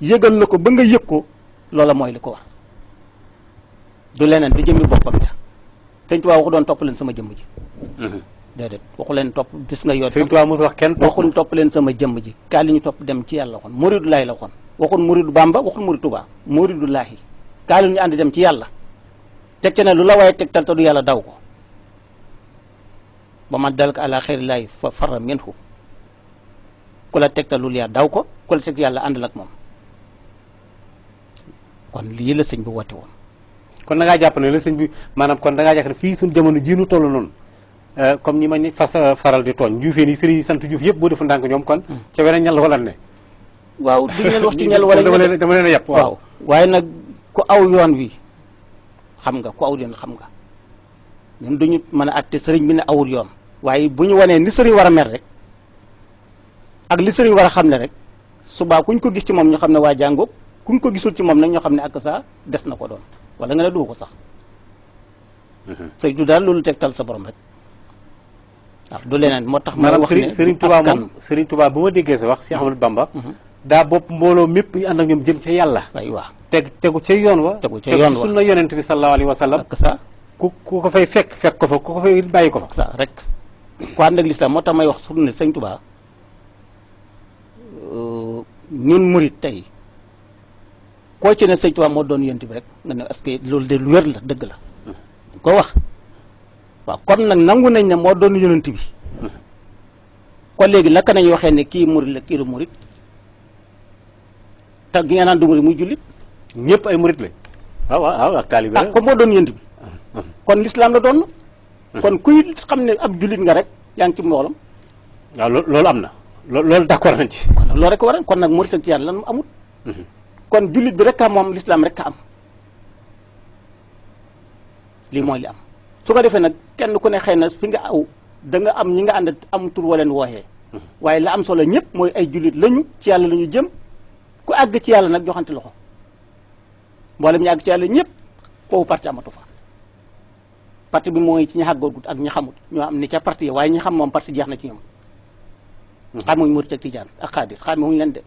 yëgal la ko ba nga yëg ko loola mooy li ko war du leneen du jëmmi boppam ja sëñ Tuubaa waxu doon topp leen sama jëmm ji déedéet waxu leen topp gis nga yoon sëñ Tuubaa mos wax kenn waxuñ topp leen sama jëmm ji kaa li ñu topp dem ci yàlla waxoon muridu laahi la waxoon waxul muridu Bamba waxul muridu Tuubaa muridu laahi kaa li ñu ànd dem ci yàlla teg ci ne lu la waaye tegtal te du yàlla daw ko ba ma dalka ala xeeri laahi fa farra minhu ku la tegtalul yaa daw ko ku la teg yàlla àndal ak moom kon lii la sëñ bi woote woon kon da ngaa jàpp ne la sëñ bi maanaam kon da ngaa jàpp ne fii suñu jamono jii nu toll noonu comme ñi ma ni fas faral di tooñ njuufeen yi sëriñ yi sant Juuf yëpp boo defu ndànk ñoom kon ca weneen ñal wala ne waaw duñ leen wax ci ñel wala dama leen a yàpp waaw waaye nag ku aw yoon wi xam nga ku aw yoon xam nga ñun duñu mën a àtte sëriñ bi ne awul yoon waaye bu ñu wanee ni sëriñ war a mel rek ak li sëriñ war a xam ne rek subaa kuñ ko gis ci moom ñu xam ne waa jàngoog kuñ ko gisul ci moom nag ñoo xam ne ak saa des na ko doon wala nga ne du ko sax sëriñ du daal loolu tegtal sa borom rek waaw du leneen moo tax ma wax ne Sëriñ Tuubaa moom Sëriñ Tuubaa bu ma déggee sa wax Cheikh Ahmadou Bamba daa bopp mbooloo mépp ñu ànd ak ñoom jëm ca yàlla waay waaw tegu ca yoon wa tegu ca yoon wa sunna yonent bi sallallahu alayhi wa sallam ak saa ku ko fay fekk ko fa ku ko fay bàyyi ko fa saa rek ku ànd ak lislaam moo tax may wax sur ne sëñ Tuubaa ñun murit tey koo ci ne sëñ Tuubaa moo doon yonent bi rek nga ne est-ce que loolu de lu wér la dëgg la ko wax waaw kon nag nangu nañ ne moo doon yonent bi kon léegi naka nañu waxee ne kii murit la kii du murit te gi nga naan du murit muy jullit ñëpp ay murit lañ waaw ak taalibe ah comme moo doon yonent bi kon lislaam la doon kon kuy xam ne ab jullit nga rek yaa ngi ci mboolam waaw loolu am na loolu d'accord nañ ci kon nag loolu rek war kon nag murit ak tijaan lan amut kon jullit bi rek a moom lislaam rek a am lii mooy li am su ko defee nag kenn ku ne xëy na fi nga aw da nga am ñi nga ànd am tur wa leen wooxee waaye la am solo ñëpp mooy ay jullit lañu ci yàlla la ñu jëm ku àgg ci yàlla nag joxante loxo mboolem ñu àgg ci yàlla ñëpp foofu parti amatu fa parti bi mooy ci ñi xàggoogut ak ñi xamut ñoo am ni ca parti yi waaye ñi xam moom parti jeex na ci ñoom xamuñ murit ak tijaan ak xaadir xamuñ leen de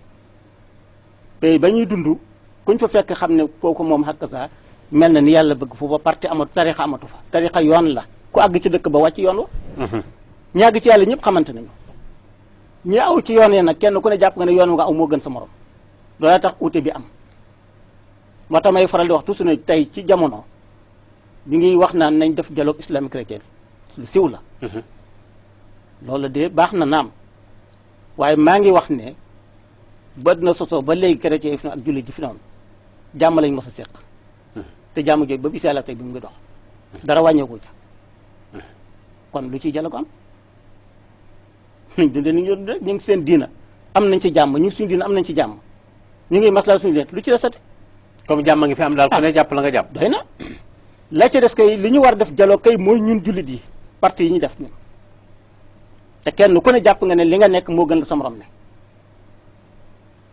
tey ba ñuy dund kuñ fa fekk xam ne kooku moom xakk saa mel na ni yàlla bëgg foofu ba parti amatu tarixa amatu fa tarixa yoon la ku àgg ci dëkk ba wàcc yoon wa ñi àgg ci yàlla ñëpp xamante nañu ñi aw ci yoon yi nag kenn ku ne jàpp nga ne yoon nga aw moo gën sa morom loolaa tax uute bi am moo tax may faral di wax toujours ne tey ci jamono ñu ngi wax naan nañ def dialogue islamique chrétien lu siw la loolu de baax na naam waaye maa ngi wax ne ba dina sosoo ba léegi chrétien yi fi ak jullit ji fi noonu jàmm lañ mos a seq te jàmm jooju ba bis yàlla tey bi mu ngi dox dara wàññeeku ca kon lu ciy dialogue am nañ dundee ni ñu ngi seen diina am nañ ci jàmm ñu suñu diina am nañ ci jàmm ñu ngi maslaa suñu leen lu ci desati comme jàmm ngi fi am daal ku ne jàpp la nga jàpp doy na la ca des kay li ñu war def dialogue kay mooy ñun jullit yi parti yi ñu def ñun te kenn ku ne jàpp nga ne li nga nekk moo gën la sa morom ne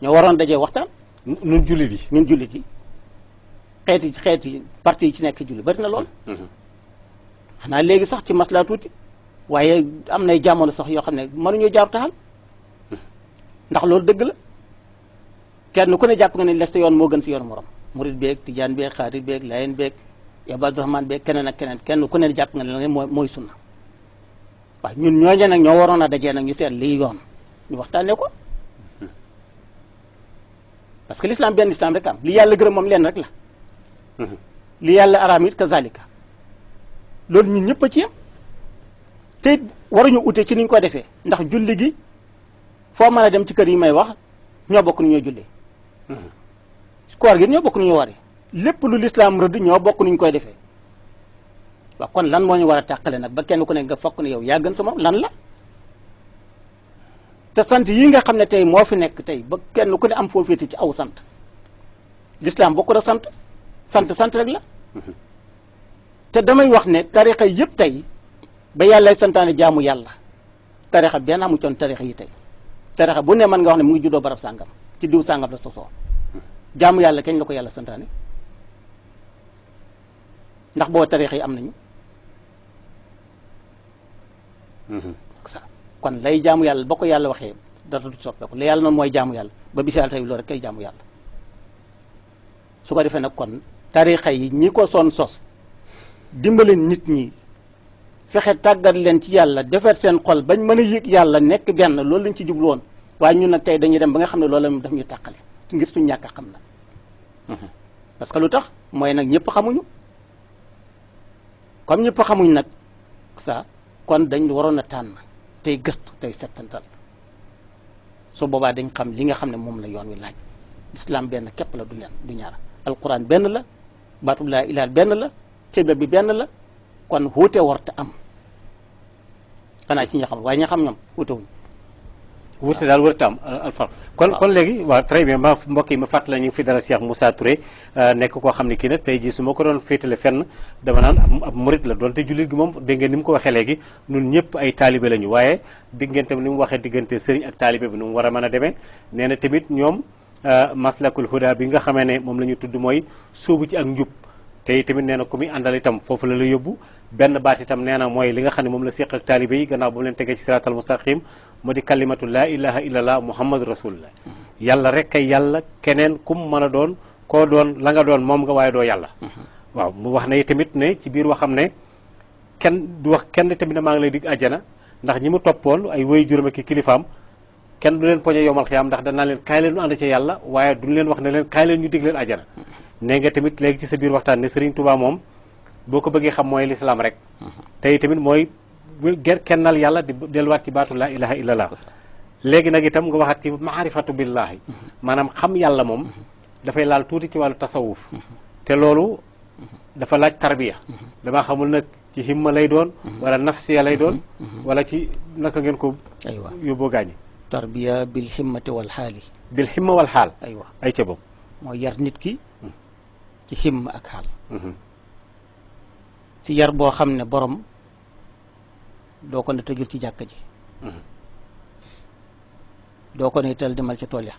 ñoo waroon dajee waxtaan ñun jullit yi ñun jullit yi xeeti parti yi ci nekk jullit bari na lool xanaa léegi sax ci maslaa tuuti waaye am nay jamono sax yoo xam ne mënuñoo jaar taxal ndax loolu dëgg la kenn ku ne jàpp nga ne les yoon moo gën si yoon morom murid beeg tijaan beeg xaadir beeg layeen beeg Abdurahmaan beeg keneen ak keneen kenn ku ne jàpp nga ne mooy sunna waaw ñun ñooñu nag ñoo waroon a dajee nag ñu seet lii yoon ñu waxtaanee ko parce que l'islam benn islam rek am li yàlla gërëm moom leen rek la li yàlla araam it kazalika loolu ñun ñëpp a ci yem te waruñu ute ci ni ñu ko defee ndax julli gi foo mën a dem ci kër yi may wax ñoo bokk nu ñoo jullee koor gi ñoo bokk nu ñu waree lépp lu lislaam rëdd ñoo bokk nu ñu koy defee waaw kon lan moo ñu war a tàqale nag ba kenn ku ne nga fokk ne yow yaa gën sa morom lan la te sant yi nga xam ne tey moo fi nekk tey ba kenn ku ne am foo féete ci aw sant lislaam bokku da sant rek la te damay wax ne tarixa yëpp tey ba yàllay santaane jaamu yàlla tarixa benn amu coon tarixa yi tey tarixa bu ne mën nga wax ne mu ngi juddoo barab sàngam ci diw sàngam la sosoo jaamu yàlla kañ la ko yàlla santaane ndax boo tarixa yi am nañu kon lay jaamu yàlla ba ko yàlla waxee dara du soppeeku la yàlla noonu mooy jaamu yàlla ba bis yàlla tey loolu rek kay jaamu yàlla su ko defee nag kon tarixa yi ñi ko son sos dimbali nit ñi fexe tàggat leen ci yàlla defar seen xol bañ mën a yëg yàlla nekk benn loolu lañ ci jublu woon waaye ñun nag tey dañuy dem ba nga xam ne loolu daf ñu tàqale ngir suñ ñàkk a xam nag parce que lu tax mooy nag ñëpp xamuñu comme ñëpp xamuñ nag ça kon dañ waroon a tànn tey gëstu tey settantal su boobaa dañ xam li nga xam ne moom la yoon wi laaj islam benn képp la du leen du ñaar alquran benn la baatub laa ilaha benn la xibla bi benn la kon xuute warta am xanaa ci ña xam waaye ña xam ñoom xuute wuñ wuute daal warta am alfar kon léegi waaw très bien ma mbokk yi ma fàttali ñu ngi fi dara Cheikh Moussa Touré nekk koo xam ne kii nag tey jii su ma ko doon féetale fenn dama naan ab murit la doonte jullit gi moom dégg ngeen ni mu ko waxee léegi ñun ñëpp ay taalibe lañu waaye dégg ngeen tamit ni mu waxee diggante sëriñ ak taalibe bi nu mu war a mën a demee nee na tamit ñoom maslakul huda bi nga xamee ne moom la ñu tudd mooy sóobu ci ak njub te tamit nee na ku muy àndal itam foofu la la yóbbu benn baat itam nee na mooy li nga xam ne moom la séq ak taalibe yi gannaaw ba mu leen tegee ci siraatal mustaqim mu di kalimatu laa ilaha illallah muhammadu rasulullah yàlla rek kay yàlla keneen kum mën a doon koo doon la nga doon moom nga waaye doo yàlla waaw mu wax ne tamit ne ci biir waxam ne kenn du wax kenn tamit ne maa ngi lay dig àjjana ndax ñi mu toppoon ay woy juróom ak kilifaam kenn du leen poñe yomal xiyaam ndax danaa leen kaay leen ñu ànd ca yàlla waaye duñ leen wax ne leen kaay leen ñu dig leen àjjana nee nga tamit léegi ci sa biir waxtaan ne Serigne Touba moom boo ko bëggee xam mooy lislaam rek tey tamit mooy kennal yàlla di delluwaat ci baatu laa ilaha illallah léegi nag itam nga waxaat ci maarifatu billahi maanaam xam yàlla moom dafay laal tuuti ci wàllu tasawuf te loolu dafa laaj tarbiya damaa xamul nag ci himma lay doon wala nafsiya lay doon wala ci naka ngeen ko aywa yóbboo gaañi tarbiya bil himmati wal xaali bil himma wal xaal aywa ay ca boobu mooy yar nit ki ci himma ak xaal ci yar boo xam ne borom doo ko ne tëjul ci jàkka ji doo ko ne ital demal ci tool ya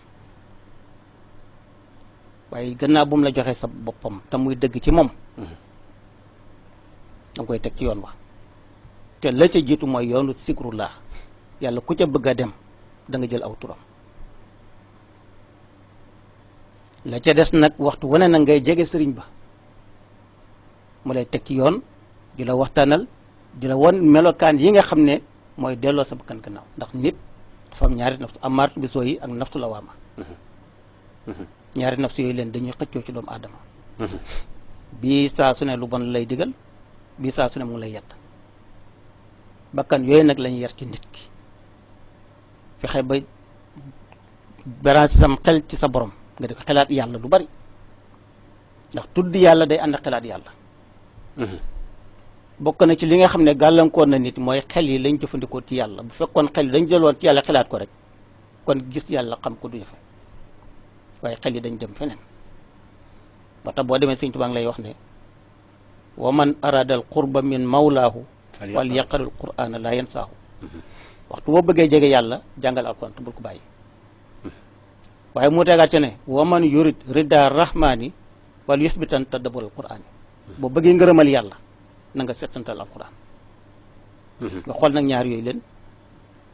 waaye gannaaw bu mu la joxee sa boppam te muy dëgg ci moom danga koy teg ci yoon wa te la ca jiitu mooy yoonu sikrullah yàlla ku ca bëgg a dem da nga jël aw turam la ca des nag waxtu wane na ngay jege sëriñ ba mu lay teg ci yoon di la waxtaanal di la won melokaan yi nga xam ne mooy delloo sa bakkan gannaaw ndax nit dafa am ñaari nafsu amaaratu bi soo yi ak nafsu la waama ñaari nafsu yooyu leen dañuy xëccoo ci doomu aadama bii saa su ne lu bon lay digal bii saa su ne mu ngi lay yedd bakkan yooyu nag lañuy yar ci nit ki fexe ba branché sam xel ci sa borom nga di ko xelaat yàlla lu bari ndax tudd yàlla day ànd ak xelaat yàlla bokk na ci li nga xam ne gàllankoor na nit mooy xel yi lañ jëfandikoo ci yàlla bu fekkoon xel yi dañ jëloon ci yàlla xelaat ko rek kon gis yàlla xam ko du jafe waaye xel yi dañ dem feneen ba tax boo demee Sëñ Tuubaa ngi lay wax ne wa man arada al qurba min mawlaahu wal yaqra'ul qur'ana la yansaahu waxtu boo bëggee jege yàlla jàngal alquran te bul ko bàyyi waaye mu tegaat ci ne wa man yurid rida rahmani wal yusbitan tadabbur alquran boo bëggee ngërëmal yàlla na nga settantal alquran nga xool nag ñaar yooyu leen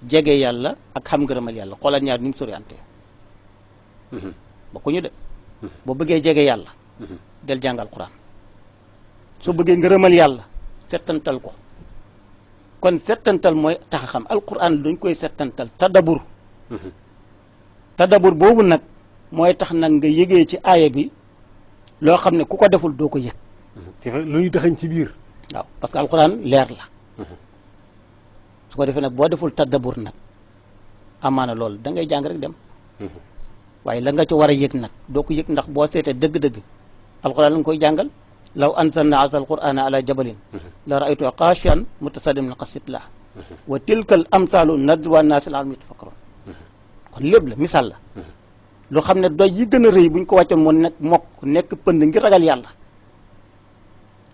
jege yàlla ak xam ngërëmal yàlla xoolal ñaar ni mu sori ante bokkuñu de boo bëggee jege yàlla del jàng alquran soo bëggee ngërëmal yàlla settantal ko kon settantal mooy tax a xam alquran dañ koy settantal tadabbur tadabbur boobu nag mooy tax nag nga yëgee ci aaya bi loo xam ne ku ko deful doo ko yëg lu ñu taxañ ci biir waaw parce que alquran leer la su ko defee nag boo deful tadabbur nag amaana loolu da ngay jàng rek dem waaye la nga ci war a yëg nag doo ko yëg ndax boo seetee dëgg-dëgg alquran la nga koy jàngal law anzalna haza alqurana ala jabalin la raaytu xaashian mutasaddian min xasyatillah wa tilka al amsalu nadribuha linnaasi la'allahum yatafakkarun kon lépp la misaal la lu xam ne doj yi gën a rëy buñ ko wàccoon mu nekk mokk nekk pënd ngir ragal yàlla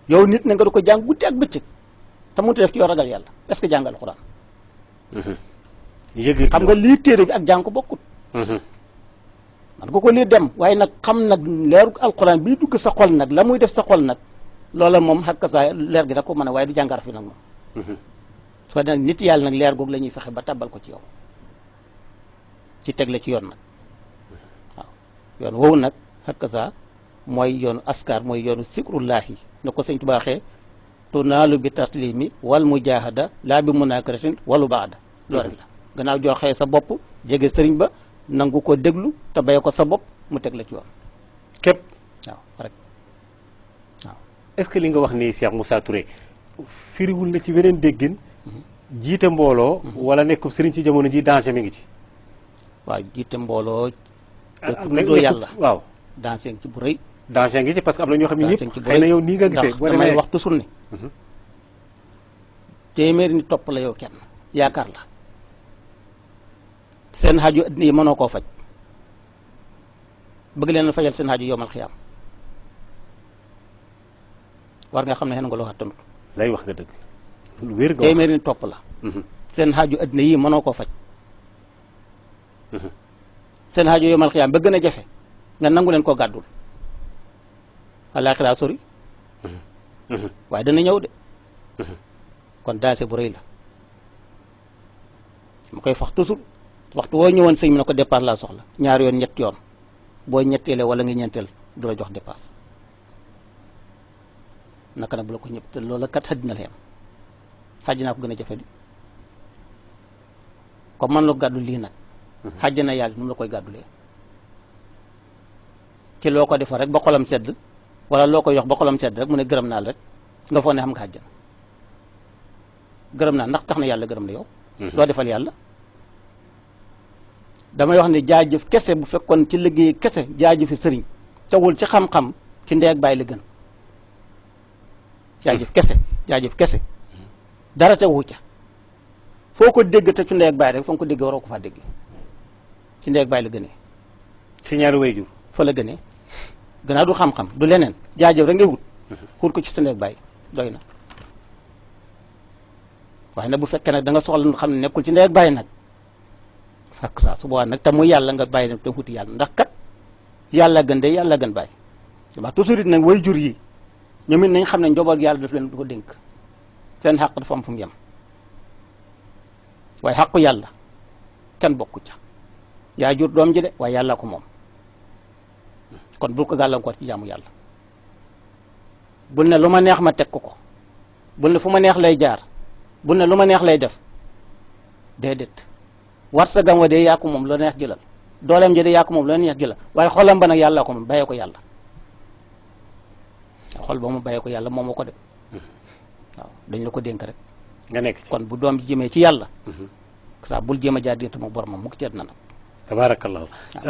yow nit na nga du ko jàng guddi ak bëccëg te mënut a def ci yow ragal yàlla est-ce que jàngal alquran yëg xam nga lii téere bi ak jàng ko bokkut man nga ko lii dem waaye nag xam nag leeru alquran bii dugg sa xol nag la muy def sa xol nag loola moom xakk saa leer gi da ko mën a waaye du jàngar fi nag moom su ko nag nit yàlla nag leer googu la ñuy fexe ba tabbal ko ci yow ci tegle ci yoon nag waaw yoon woowu nag xakk saa mooy yoonu askar mooy yoonu sikrullahi na ko sëñ Tuubaa xee tunaalu bi taslimi wal mujahada laa bi munakaratin walu baada loolu rek la gannaaw joxee sa bopp jege sëriñ ba nangu ko déglu te bay ko sa bopp mu teg la ci yoon képp. waaw rek waaw. est-ce que li nga wax nii Cheikh Moussa Touré firiwul na ci weneen déggin jiite mbooloo wala nekkub sëriñ ci jamono ji danger mi ngi ci. waaw jiite mbooloo te nekk doo yàlla waaw dansé ci bu rëy danger ngi ci parce que am na ñoo xam ne dansé ñëpp ci bu xëy na rëy yow nii nga gisee. ndax damay wax toujours ne téeméeri ni topp la yow kenn yaakaar la seen xaaju addina yi mënoo koo faj bëgg leen fajal seen xaaju yowmal xiyaam war nga xam ne xen nga loo xattanut lay wax nga dëgg lu wér nga wax. téeméeri ni topp la seen xaaju addina yi mënoo koo faj seen xaaju yowmal xiyaam ba gën a jafe nga nangu leen koo gàddul àllaaxira sori waaye dana ñëw de kon daase bu rëy la ma koy fax toujours waxtu woo ñëwoon sëñ mi ne ko départ laa soxla ñaar yoon ñett yoon boo ñetteele wala nga ñeenteel du la jox dépasse naka nag bu la ko ñëpp te loola kat xaddina la yam xajj naa ko gën a jafe di comme man la ko gàddu lii nag xajj na yàlla nu mu la koy gàddulee ci loo ko defa rek ba xolam sedd wala loo ko yox ba xolam sedd rek mu ne gërëm naa la rek nga foog ne xam nga xajjan gërëm naa ndax tax na yàlla gërëm la yow loo defal yàlla damay wax ne jaajëf kese bu fekkoon ci liggéey kese jaajëfi sëriñ cawul ci xam-xam ci ndey ak bàyyi la gën jaajëf kese dara tewu ca foo ko dégg te ci ndey ak bàyyi rek foo ko dégg waroo ko faa dégg ci ndey ak bàyyi la gënee ci ñaari wayjur fa la gënee gannaaw du xam-xam du leneen jaajëf rek ngay wut ko ci sa ndey ak bàyyi doy na waaye nag bu fekkee nag da nga soxla xam ne nekkul ci ndey ak bàyyi nag fàkk saa su boobaa nag te muy yàlla nga bàyyi dem te wuti yàlla ndax kat yàlla gën de yàlla gën bàyyi wax toujours it nag way jur yi ñoom it nañ xam ne njaboot yàlla daf leen du ko dénk seen xàq dafa am fu mu yem waaye xàqu yàlla kenn bokku ca yaa jur doom ji de waaye yàlla ko moom kon bul ko gàllankoor ci jaamu yàlla bul ne lu ma neex ma teg ko bul ne fu ma neex lay jaar bul ne lu ma neex lay def déedéet war sa gam wa de yaa ko moom la neex jëlal dooleem ji de yaa ko moom la neex jëlal waaye xolam ba nag yàlla ko moom bàyyee ko yàlla xol ba mu bàyyee ko yàlla moom moo ko de waaw dañ la ko dénk rek nga nekk ci kon bu doom ji jëmee ci yàlla saa bul jéem a jaar diggante mu boromam mu ko ceet na nag tabaarakallahu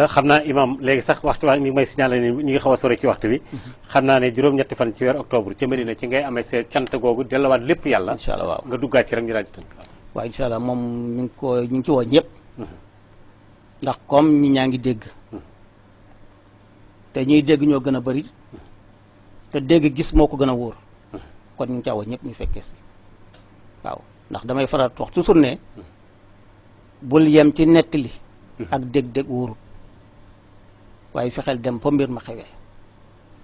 xam naa imam léegi sax waxtu waa ni may signalé ni ñu ngi xaw a sore ci waxtu bi xam naa ne juróom-ñetti fan ci weer octobre ca Medina ci ngay amee see cant googu delluwaat lépp yàlla incha allah waaw nga duggaat ci rek ñu daal di tënk waaw incha allah moom ñu ngi ci woo ñëpp ndax comme ñi ñaa ngi dégg te ñuy dégg ñoo gën a bëri te dégg gis moo ko gën a wóor kon ñu ngi caa woo ñëpp ñu fekkee si waaw ndax damay faral wax toujours ne bul yem ci nettali ak dégg-dégg wóorut waaye fexeel dem fa mbir ma xewee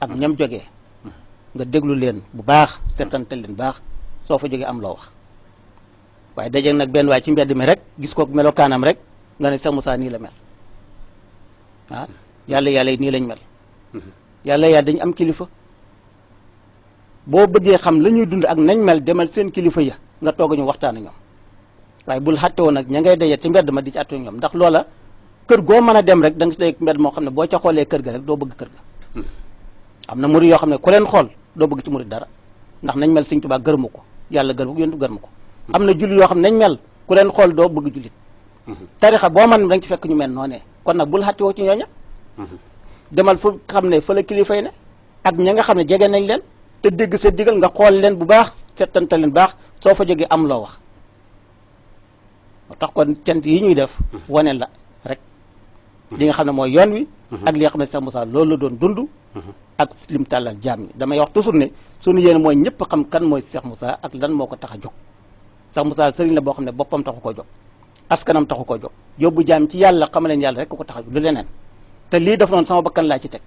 ak ñam jógee nga déglu leen bu baax seetantal leen baax soo fa jógee am loo wax waaye dajeeg nag benn waay ci mbedd mi rek gis ko melokaanam rek nga ne Cheikh Moussa nii la mel ah yàlla yi nii lañ mel yàlla dañ am kilifa boo bëggee xam la ñuy dund ak nañ mel demal seen kilifa ya nga toog ñu waxtaan ak ñoom waaye bul xàtte woon nag ña ngay daje ci mbedd ma di ci àtte ñoom ndax loola kër goo mën a dem rek da nga ci mbedd moo xam ne boo ca xoolee kër ga rek doo bëgg kër ga am na murid yoo xam ne ku leen xool doo bëgg ci murid dara ndax nañ mel Sëñ Tuubaa gërëmu ko yàlla gërëmu ko yonent gërëmu ko am na julli yoo xam ne nañ mel ku leen xool doo bëgg jullit tarixa boo man da nga ci fekk ñu mel noonee kon nag bul xàtte woo ci ñooña demal fu xam ne fa la kilifa yi ne ak ña nga xam ne jege nañ leen te dégg sa digal nga xool leen bu baax settante leen baax soo fa jógee am loo wax moo tax kon cant yi ñuy def wane la rek li nga xam ne mooy yoon wi ak li nga xam ne Cheikh Moussa loolu la doon dund ak lim tàllal jaam ñi damay wax toujours ne suñu yéene mooy ñëpp xam kan mooy Cheikh Moussa ak lan moo ko tax a jóg Cheikh Moussa sëriñ la boo xam ne boppam taxu koo jóg askanam taxu koo jóg yóbbu jaam ci yàlla xam leen yàlla rek ko tax a jóg lu leneen te lii def noonu sama bakkan laa ci teg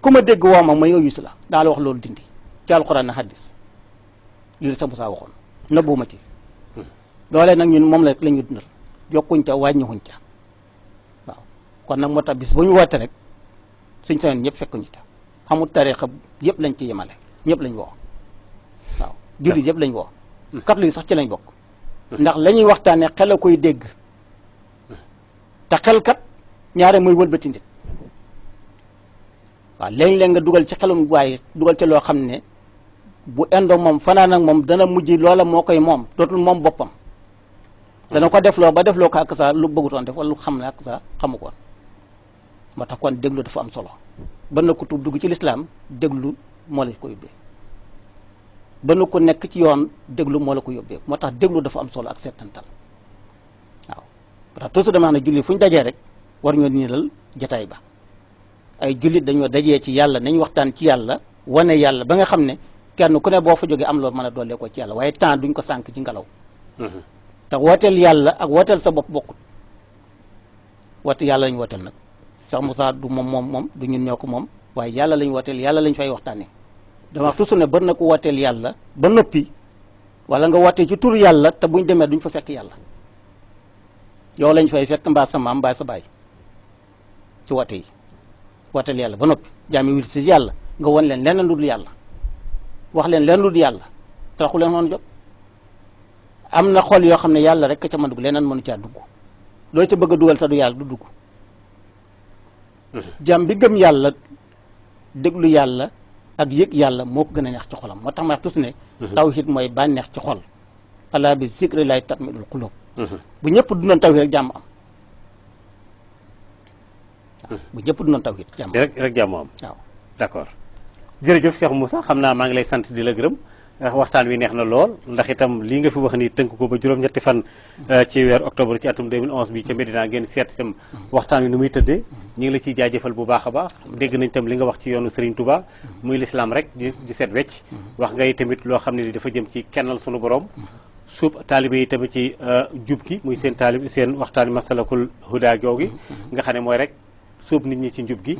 ku ma dégg woo ma may oyus la daa la wax loolu dindi ci alxuraan na xaddis lii la Cheikh Moussa waxoon nëbbuuma ci loolee nag ñun moom la ñu dundal yokkuñ ca wàññiwuñ ca waaw kon nag moo tax bis bu ñu woote rek suñ sañoon ñëpp fekkuñu ta xamul tariixa yëpp lañ ci yemale ñëpp lañ woo waaw jullit yëpp lañ woo catholique sax ci lañ bokk ndax la ñuy waxtaane xel a koy dégg te xel kat ñaare muy wëlbati nit waaw léeg-léeg nga dugal ci xelum waaye dugal ci loo xam ne bu indoo moom fanaan ak moom dana mujj loola moo koy moom dootul moom boppam dana ko defloo ba defloo ko ak sa lu bëggutoon def wala lu xam ne ak sa xamu koon moo tax kon déglu dafa am solo ba na ko tuub dugg ci lislaam déglu moo la ko yóbbee ba na ko nekk ci yoon déglu moo la ko yóbbee moo tax déglu dafa am solo ak settantal waaw moo tax toujours dama xam ne julli fu ñu dajee rek war ñoo niilal jataay ba ay jullit dañoo dajee ci yàlla nañ waxtaan ci yàlla wane yàlla ba nga xam ne kenn ku ne boo fa jógee am loo mën a dollee ko ci yàlla waaye temps duñ ko sànk ci ngelaw te wooteel yàlla ak wooteel sa bopp bokkut woote yàlla lañ wooteel nag sax Moussa du moom du ñun ñoo ko moom waaye yàlla lañ wooteel yàlla lañ fay waxtaanee dama wax toujours ne bari na ko wooteel yàlla ba noppi wala nga wootee ci tur yàlla te buñ demee duñ fa fekk yàlla yow lañ fay fekk mbaa sa maam mbaa sa baay ci woote yi wooteel yàlla ba noppi jaami wit ci yàlla nga won leen leneen lu dul yàlla wax leen leneen lu dul yàlla taxu leen woon jot am na xol yoo xam ne yàlla rek ca mën dugg leneen mënu caa dugg loo ca bëgg a dugal te du yàlla du dugg jàmm bi gëm yàlla déglu yàlla ak yëg yàlla moo ko gën a neex ci xolam moo tax ma wax tuuti ne tawhid mooy bànneex ci xol alaa bi zikri laay tatma'innul quluub bu ñëpp dundoon tawhid rek jàmm am bu ñëpp dundoon tawhid jàmm rek jàmm am waaw d'accord jërëjëf Cheikh Moussa xam naa maa ngi lay sant di la gërëm waxtaan wi neex na lool ndax itam lii nga fi wax ni tënk ko ba juróom-ñetti fan ci weer octobre ci atum 2011 bi ca Médina ngeen seet itam waxtaan wi ni muy tëddee ñu ngi la ciy jaajëfal bu baax a baax dégg nañ itam li nga wax ci yoonu Serigne Touba muy lislaam rek di seet wecc wax nga tamit loo xam ne ni dafa jëm ci kennal sunu borom suub taalibe yi tamit ci jub gi muy seen taalib seen waxtaan masalakul huda googi nga xam ne mooy rek suub nit ñi ci njub gi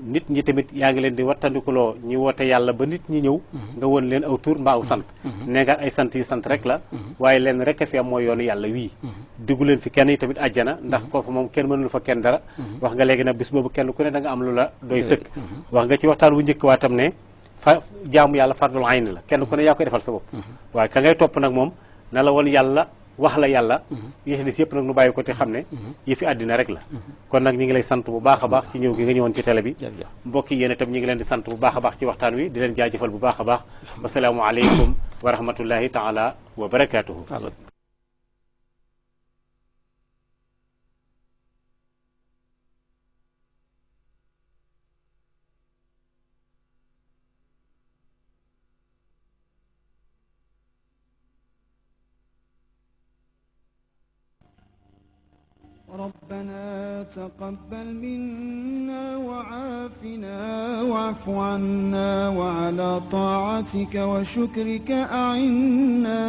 nit ñi tamit yaa ngi leen di wattandikuloo ñi woote yàlla ba nit ñi ñëw nga won leen aw tur mbaa aw sant nee nga ay sant yi sant rek la waaye leen rek a fi am mooy yoonu yàlla wii diggu leen fi kenn yi tamit àjjana ndax foofu moom kenn mënul fa kenn dara wax nga léegi nag bis boobu kenn ku ne da nga am lu la doy sëkk wax nga ci waxtaan wu njëkk waa tam ne fa jaamu yàlla fardul ayn la kenn ku ne yaa koy defal sa bopp waaye ka ngay topp nag moom na la woon yàlla wax la yàlla yési des yëpp nag nu bàyyi ko te xam ne yëfi àddina rek la kon nag ñi ngi lay sant bu baax a baax ci ñëw gi nga ñëwoon ci télé bi mbokk yi yéen itam ñi ngi leen di sant bu baax a baax ci waxtaan wi di leen jaajëfal bu baax a baax wasalaamu aleykum wa rahmatullahi taala wa barakatuhu ربنا تقبل منا وعافنا واعف عنا وعلى طاعتك وشكرك أعنا